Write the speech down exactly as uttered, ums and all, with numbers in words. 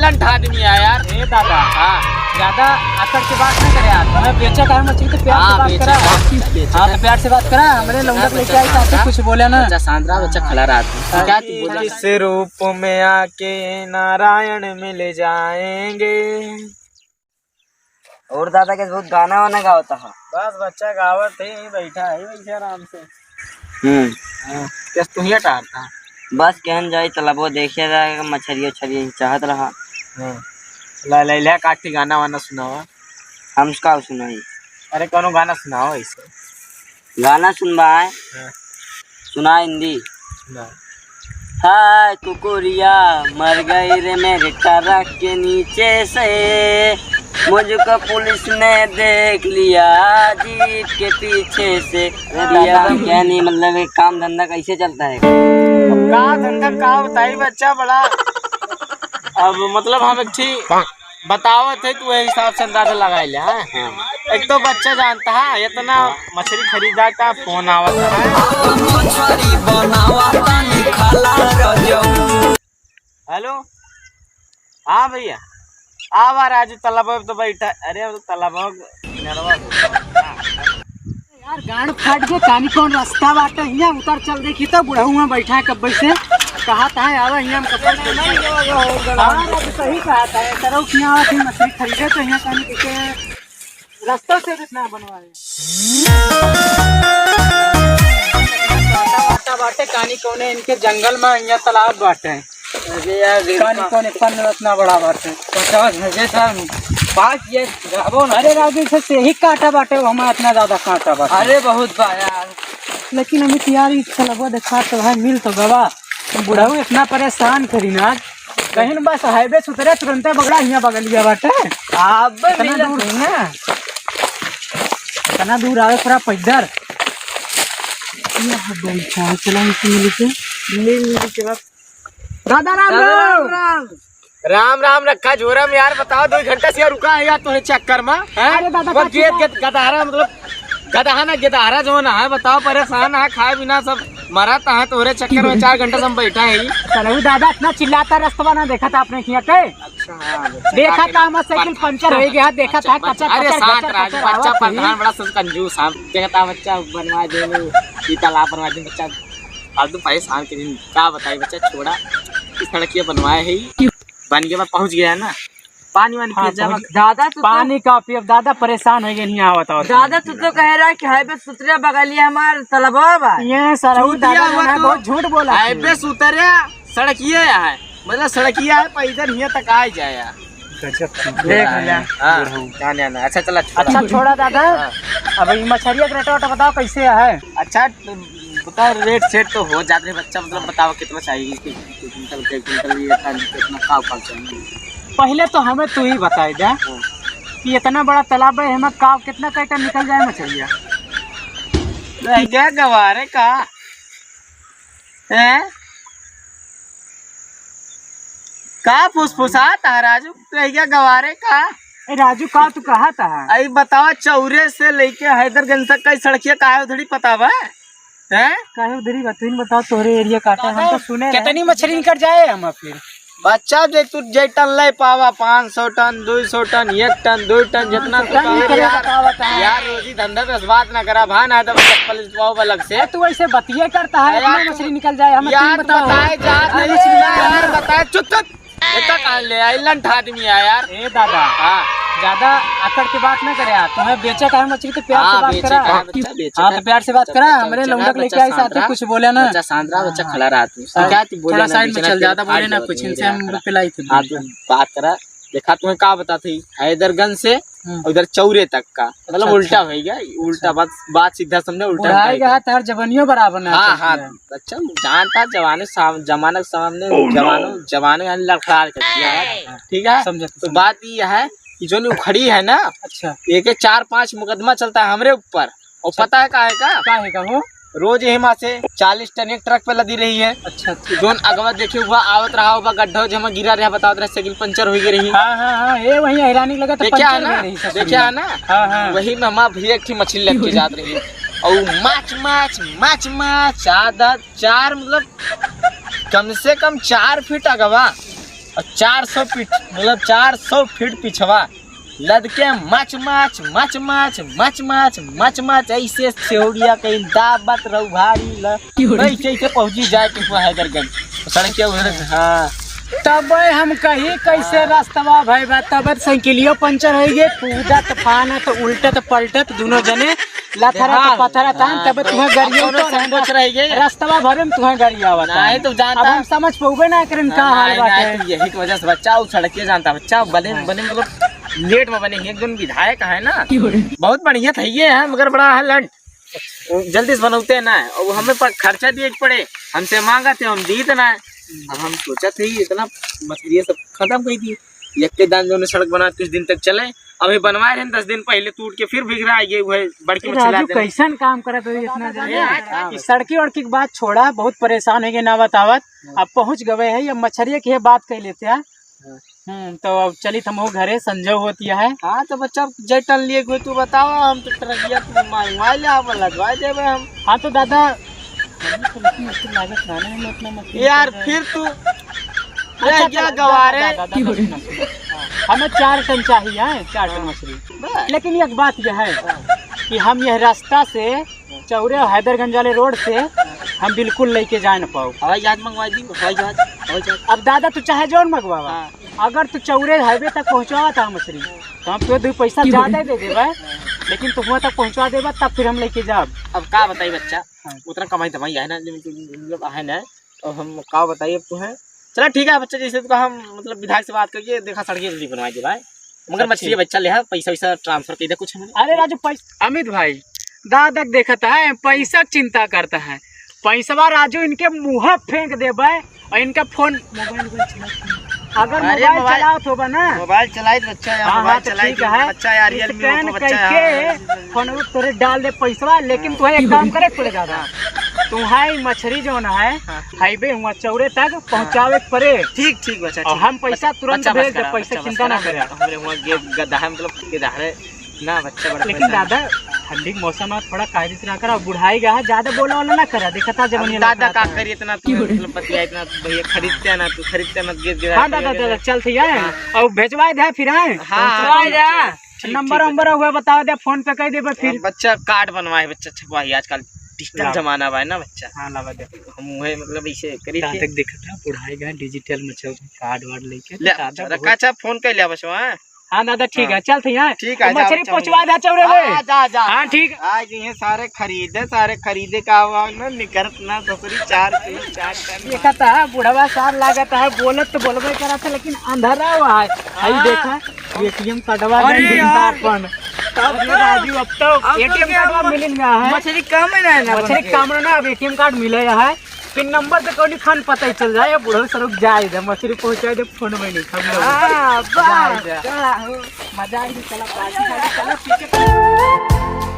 आदमी है यार। ए दादा, हाँ। ज्यादा अकड़ के बात ना करे यार। हमें बेचा का है मछली तो प्यार से हाँ, बात बेचा करा। का है, बेचा हाँ, का तो है। प्यार से बात करा। हमरे लौंडा हाँ, लेके आई बेचा का साथे है। कुछ बोले ना। बच्चा शांत रहा, बच्चा खड़ा रहा। हाँ। क्या तू बोले? जिस रूप में आके नारायण मिल जाएंगे। और दादा के बहुत गाना वाना गावत है। बस बच्चा गावत है, यहीं बैठा है वैसे आराम से। हम्म। हाँ, कैसे तू ही टारता? बस कहन जाई तलबो देखे जाए, मछरियो उछरियो चाहत रहा। हाँ। ला, ला, ला, काठी गाना वाना सुनावा। हम का सुनाई? अरे, कोनो गाना सुनाओ ऐसे। गाना सुनबा है? हाँ। सुना हिंदी। सुना। हाय कुकुरिया, मर गई रे मेरे ट्रक के नीचे से, मुझको पुलिस ने देख लिया जीप के पीछे से। अरे दादा, क्या नहीं, मतलब, एक काम धंधा कैसे चलता है? अब का धंधा का बताई बच्चा बड़ा। अब मतलब हम एक ठी बतावत है, तू वही हिसाब से अंदाजा लगा ले, हाँ? हाँ। एक तो बच्चा जानता है, इतना मछली खरीदा का फोन आवत है। मछली बनावा तानी खाला रजऊ। हेलो, हाँ भैया, आवा राजू, तलबवा पे तो बैठा। अरे, वो तो तलबवा किनारवा हो। यार, गांड फाट गए, कानी कौन रास्ता बाटे? हियां उतर चल, देखी तो बुढ़ऊ हुआ बैठा है कब्बे से। कहा था आवा हियां हम कब्बे से। हाँ, राजू सही कहा था, सरऊ किया आवा थी मछली खरीदे तो हियां कानी के रास्ता से इतना बनवाए। बाटे, बाटे कानी कौने इनके जंगल में हियां तालाब बाटे। अरे यार, कानी कौने पन इतना बड़ा बाटे। पचास हजार पास ये गाबो ना। अरे राजू, से, से ही काटा बाटे, हमें इतना ज्यादा काटा बाटे। अरे बहुत बा यार। लेकिन अभी तैयारी चलबो देखा तो भाई मिल तो गवा। बुढ़ऊ इतना परेशान करी ना। कहीं न बस हाईवे से उतरे तुरंते बगड़ा हियां बगलिया बाटे। अब इतना मिलत दूर है ना। इतना दूर आवे पूरा पैदल। ये बैठा है, चला इनसे मिल के। मिल, मिल के बस। दादा राम राम। राम राम। राम राम रखा झोरा में यार, बताओ, दो घंटा से यार रुका है यार तोरे चक्कर में, हैं? अरे दादा, वो का गेद, चक्कर? गेद, गदहारा, मतलब, गदहा ना, गेदहारा जो ना है, बताओ, परेशान है, खाए बिना सब मरत है तोरे चक्कर में, चार घंटा से हम बैठा है। चलो दादा, इतना चिल्लाता रस्तवा ना देखा था आपने किया के? अच्छा, हाँ, बच्चा, देखा का था, हमारा साइकिल पंचर हो गया, देखा था, बच्चा, कचर, अरे कचर, शांत कचर, रहा, कचर बच्चा आवत है। प्रधान बड़ा सा कंजूस है, देखा था बच्चा बनवा दे, ई तालाब बनवा दे, बच्चा फालतू परेशान के दिन का बताई बच्चा, छोड़ा। इस सड़किया बनवाए है ही। बन के बाद पहुंच गया है ना, पानी वानी हाँ, पिए जावा। पहुंच दादा, तू तो पानी का पियब दादा, परेशान हो गए, नहीं आवत आवत। दादा, तू तो कह रहा है कि हाईवे सुतरे बगलिए हमार तलबवा बा। ये सारा चूतिया दादा हुआ ना तू। बहुत झूठ बोला है। हाईवे सुतरे सड़किए है, मतलब सड़किया है, पैदल हियां तक आ जाए यार। गजब। देख लिया। हाँ, बुढ़ऊ। ना, ना, ना। अच्छा, चला, छोड़ा। अच्छा, छोड़ा दादा। हाँ। अब ई मछरिया के रेट वेट बताओ, कैसे है? अच्छा, तो बताओ, रेट सेट तो हो जात रहे बच्चा, मतलब, बताओ कितना चाहिए, कि, कि कुंटल, के कुंटल, ये टन, कितना, काव, काव चाहिए? पहले तो हमें तू ही बताई दे हाँ। कि इतना बड़ा तालाब है, हमें काव कितना कैटा निकल जाए मछरिया? रह गया गवारे का? हैं? का फुसफुसात है राजू? रह गया गवारे का? ए राजू, का तू कहा था? आई बतावा, चौरे से लेके हैदरगंज तक का सड़किया काहे उधड़ी पता बा? हैं? काहे उधड़ी बा? तू ही बताओ, तोहरे एरिया काटे, हम तो सुने रहे। कितनी मछली निकल जाए हम फिर? बच्चा, जे तू जे टन ले पावा, पाँच सौ टन, दो सौ टन, एक टन, दो टन, जितना तू टन कहे करे यार, बतावा, बतावा। यार, रोजी धंधा पे बात ना करा, भा, ना तो चप्पल इतवाओ अलग से। ए, तू ऐसे बतिये करता है, यार, इतना तू मछली निकल जाए, हम यार, तुम बताओ। बताए जात नहीं, अरे मछली ना, यार। यार, बताए, चुप, चुप। इतना कहाँ ले आई, लंठ आदमी है यार। ए दादा, हाँ। ज्यादा अकड़ के बात ना करे यार, तुम्हें बेचे का है मछली तो प्यार से हाँ, बात बेचे करा। का है बच्चा, बेचे हाँ, का तो है। प्यार से बात बच्चा, करा, बच्चा, हमरे बच्चा, लौंडा के बच्चा, लेके आई शांत साथे रहा। कुछ बोले ना। बच्चा शांत रहा, बच्चा हाँ। खड़ा रहा तू। हाँ। क्या तू बोले थोड़ा ना, साइड में बीच में चल, ज्यादा बोले ना, कुछ इनसे हम पिलाई थे। हाँ, तू बात करा। देखा, तुम्हें का बताते ही, हैदरगंज से हम्म। उधर चौरे तक का, मतलब, अच्छा, उल्टा अच्छा। हो गया, उल्टा अच्छा। बात, बात सीधा समझे, उल्टा बुढ़ाई टाइप का है। हाथ यार, जवानियों बराबर ना हाँ, चलती हाँ, है। अच्छा, जानता जवाने साम-, जमाना के सामने, जवानो, जवानो यानी लड़खड़ा के किया है, ठीक है? समझा, तो समझा। बात ये है कि जो नी उखड़ी है ना, अच्छा। एक चार पांच मुकदमा चलता है हमरे ऊपर, और अच्छा। पता है का है का? का है का हो? रोज यही माँ से चालीस टन एक ट्रक पे लदी रही है। अच्छा, अच्छा। जोन अगवा देखे हुआ आवत रहा, हुआ गड्ढा जमा गिरा रहा, बतावत रहे, साइकिल पंचर हो गई रही। हाँ, हाँ, हाँ, ये वही हैरानी लगा था, देखा है पंचर ना? हो रही ससुरी। देखा है ना? हाँ, हाँ। वही में हमार भैया एक ठे मछली लग के जात रही है। और माच, माच, माच, माच, आदत चार, मतलब, कम से कम चार फीट अगवा और चार सौ फीट, मतलब चार सौ फीट पिछवा लद के मच मच, मच मच, मच मच, मच मच, ऐसे सेहुड़िया कहीं दाबत रहू भारी ल। ऐसे, ऐसे पहुँची जाए के हुआ हैदरगंज। सड़क के उधर, हाँ। तब हम कही कैसे रास्तवा भाई बा, तब साइकिलियो पंचर हो गए, कूदत फानत उल्टत पलटत दोनों जने लथरा हाँ। तो पथरा तान, हाँ, तब तो तुम्हें अब गाड़ियों कौनो तो संकोच रह गए। रास्तवा भरे में तुम्हें गाड़ी आवत नहीं है। तो जानता अब हम है। समझ पौबे ना करें का हाल नहीं, बाटे। नहीं, तो यही की वजह से बच्चा, वो सड़किया जानता बच्चा, बने, हाँ। बने मतलब लेट में बने, एक दिन विधायक है ना, क्यों रे? बहुत बढ़िया था ये है, मगर बड़ा है लंड, वो जल्दी से बनौते ना है, और हमें पर खर्चा दिए के पड़े, हमसे मांगा थे, हम दीत ना है। अब हम सोचा थे, ये इतना मछली सब खत्म कर दी, एक के दान जो सड़क बना कुछ दिन तक चले, अभी बनवाए रहे दस दिन पहले, टूट के फिर बिखरा गए, वही बड़की ए मछली राजू, लाते हैं। कैसन काम करत हो इतना जल्दी? ए, आज, आज। सड़की वड़की की बात छोड़ा, बहुत परेशान हो गए ना बतावत। अब पहुँच गए है, अब मछरिया की है बात कर लेते हैं। हम्म, तो अब चलित हम घरे, संजय होती है। हाँ, तो बच्चा, जे टन लिए हुए तू बताओ, हम तो ट्रकिया तू मंगवा ले, हम लदवा देबे हम। हाँ, तो दादा, हमें तो इतनी मुश्किल लागत ना, ना, हमें इतना मुश्किल यार, कर रहा है। फिर तू अच्छा, रह गया चलो, गवारे। दादा, दादा, दादा, सुनो, सुनो। हाँ, हमें चार टन चाहिए, हैं, चार टन हाँ। मछली। बस। लेकिन एक बात यह है हाँ। कि हम यह रास्ता से चौरे हैदरगंज वाले रोड से हम बिल्कुल लेके जा न पाओ। हवाई जहाज मंगवा दी, हवाई जहाज, हवाई जहाज। अब दादा तू चाहे जौन मंगवावा, हाँ। अगर तू चौरे हाईवे तक पहुँचवावा था मछली, तो हम तो दो पैसा ज्यादा दे देबे, लेकिन तू हुआ तक पहुँचवा देबे तब फिर हम लेके जाब। अब का बताई बच्चा, हाँ। उतना कमाई धमाई है ना, जो मतलब है ना, और हम का बताई अब तू है। चला ठीक है बच्चा, जैसे तो हम मतलब विधायक से बात करके देखा सड़क जल्दी बनवा दे भाई। मगर अच्छा, मछली ठीक। बच्चा ले, हाँ, पैसा वैसा ट्रांसफर कर दे कुछ हमें। अरे राजू, पैसा, अमित भाई, दादा देखता है, पैसा चिंता करता है। पैसवा राजू इनके मुँह फेंक देबे और इनका फोन, मोबाइल, मोबाइल चला, अगर अरे मोबाइल मोबाइल, चलावत होबा ना, मोबाइल चलाइत बच्चा यार, हाँ, मोबाइल हाँ, तो चलाइत ठीक है। बच्चा यार, Realme, स्कैन Oppo बच्चा करके यार। फोन में तोरे डाल दे पैसवा, लेकिन हाँ। तुम्हें एक काम करे पड़ेगा। हाँ। तुम्हारी मछली जो ना है, हाँ। हाईवे हुआ चौरे तक पहुँचावे के पड़े। ठीक, ठीक बच्चा, और ठीक। हम पैसा बच्चा, तुरंत बच्चा, भेज बस दे, करा, पैसा बच्चा, बस चिंता ना करा। करे। हमरे हुआ गे-, गदहा, मतलब, गदहा रे। ना बच्चा, बड़ा लेकिन पैसा। दादा, ठंडी के मौसम में थोड़ा कायदे से रहा करा, बुढ़ाई गया है, ज्यादा बोला वाला ना करा, देखा था जब अब ये दादा लड़का का था। करी इतना तू, मतलब, बतिया इतना, भैया खरीदते हैं ना, तू खरीदते हैं ना, गे-, गे-, हाँ, गे-, दादा, गे-, दादा, चल, ठीक है। हाँ। और भेजवा दे, फिर आए। हाँ, पहुँचवा ठीक, दे। ठीक, ठीक, नंबर ठीक, वंबर बच्चा। हुआ, बता दे, फोन पे कह देबे फिर। बच्चा, कार्ड बनवाए, बच्चा, छपवाई, आजकल डिजिटल हाँ। जमाना बा ना, बच्चा। हाँ, लावा दे। हम वही, मतलब, इसे करी दादा थे। देख, देखत है, बुढ़ाई गए, डिजिटल में चल रहे, कार्ड वार्ड लेके, ले, दादा रखा बहुत अच्छा, फोन कर लिया, बस वहाँ। हाँ दादा, ठीक हाँ। है, चल, ठीक है। ठीक है, तो मछली पहुँचवा दे, चौरे में। हाँ, जा, जा। हाँ, ठीक। आज ये सारे खरीदे, सारे खरीदे का हुआ ना, निकरत ना, ससुरी, चार किलो, चार टन। ये कहता है, बुढ़वा सार लागत है, बोलत तो बोलबे करत है, लेकिन अंधरा हुआ है। आई हाँ। देखा, एटीएम कार्डवा अरे गन यार। अपन। तब अरे राजू, अब तो अब तो एटीएम क्या कार्डवा हुआ? मिल गया है। मछली कम है ना, ना मछली बन के। कम है ना, अब एटीएम कार्ड मिले है। पिन नंबर तो कौन खान पता ही चल जाए, बुढ़ो सरुक जाए दे, मछली पहुँचाए दे, फोन में नहीं, हम लोग। हाँ, जाए बस, दे। चला हो। मजा आई, चला, पार्टी, पार्टी, चला, पीछे।